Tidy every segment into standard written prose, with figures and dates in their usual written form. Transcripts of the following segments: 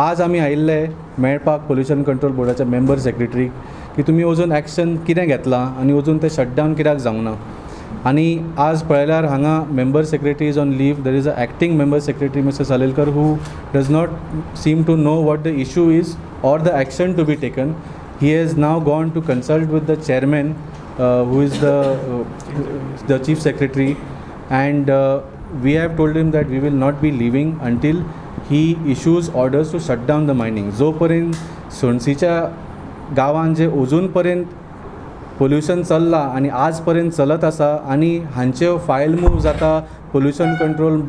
आज आमी आयिल्ले मेळपाक पोल्युशन कंट्रोल बोर्डाच्या मेंबर सेक्रेटरीक की तुमी अजून एक्शन कितें घेतलां आनी अजून तें शटडावन कित्याक जावंक ना. आनी आज पळयल्यार हांगा member secretary is on leave. There is a acting member secretary Mister Salelkar who does not seem to know what the issue is or the action to be taken. He has now gone to consult with the chairman who is the chief secretary, and we have told him that we will not be leaving until he issues orders to shut down the mining. जो पर्यंत सोनसीच्या गांवान जे अजून पर्यंत pollution चल्लां आनी आज पर्यंत चलत आसा आनी हांच्यो फायल मूव जाता, पोल्युशन कंट्रोल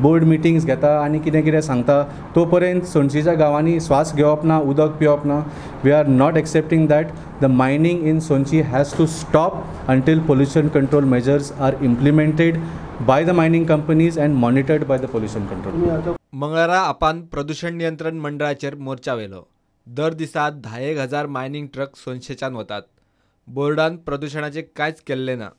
बोर्ड मिटिंग्स घेता आनी कितें कितें सांगता, तो पर्यंत सोनसीच्या गांवांनी स्वास घेवप ना, उदक पिवप ना. We are not accepting that. The mining in Sonshi has to stop until pollution control measures are implemented by the mining companies and monitored by the pollution control. मंगळारा आपान प्रदूषण नियंत्रण मंडळाचेर मोर्चा व्हेलो. दर दिसा 10,000 मायनिंग ट्रक सोनशेच्यान वतात. बोर्डान प्रदूषणाचें कांयच केल्लें ना.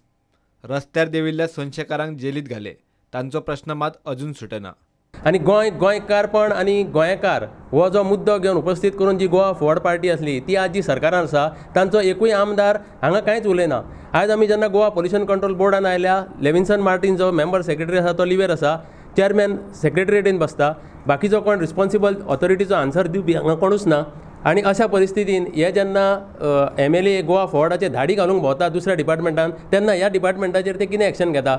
रस्त्यार देंविल्ल्या सोनशेकारांक जेलीत घाले. तांचो प्रश्न मात अजून सुटना. आनी गोंय गोंयकारपण आनी गोंयकार हो जो मुद्दो घेवन उपस्थित करून जी गोवा फॉरवर्ड पार्टी आसली ती आज जी सरकारान आसा तांचो एकूय आमदार हांगा कांयच उलयना. आयज आमी जेन्ना गोवा पोल्युशन कंट्रोल बोर्डान आयल्या, लेविन्सन मार्टीन जो मेंबर सेक्रेटरी आसा तो लिवेर आसा, चेअरमॅन सेक्रेटरीएटीन बसता, बाकीचो कोण रिस्पोन्सिबल ऑथॉरिटीचो आन्सर दिवपी हांगा कोणूच ना. आनी अशा परिस्थितीन हे जेन्ना MLA Goa फॉरवर्डाचे धाडी घालूंक भोंवता दुसऱ्या डिपार्टमेंटान तेन्ना ह्या डिपार्टमेंटाचेर ते कितें एक्शन घेता?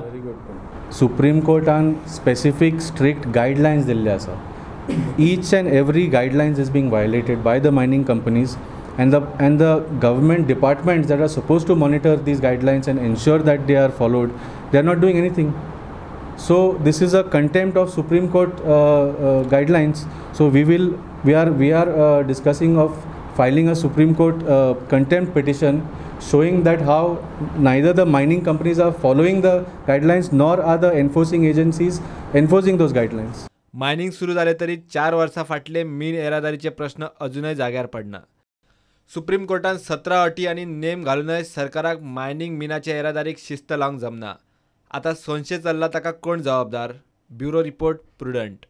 सुप्रीम कोर्टान स्पेसिफीक स्ट्रिक्ट गायडलायन्स दिल्ले आसा. Each and every guidelines is being violated by the mining companies and the government departments that are supposed to monitor these guidelines and ensure that they are followed. They are not doing anything. So this is a contempt of Supreme Court guidelines. So we are discussing of filing a Supreme Court contempt petition showing that how neither the mining companies are following the guidelines nor are the enforcing agencies enforcing those guidelines. Mining सुरू जाले तरी 4 वर्सां फाटले मीन येरादारीचे प्रश्न अजूनय जाग्यार पडना. Supreme कोर्टान 17 अटी आनी नेम घालूनय सरकाराक मायनिंग मिनाचे येरादारीक शिस्त लावंक जमना. आतां सोनशे चल्ला ताका कोण जबाबदार? Bureau report, Prudent.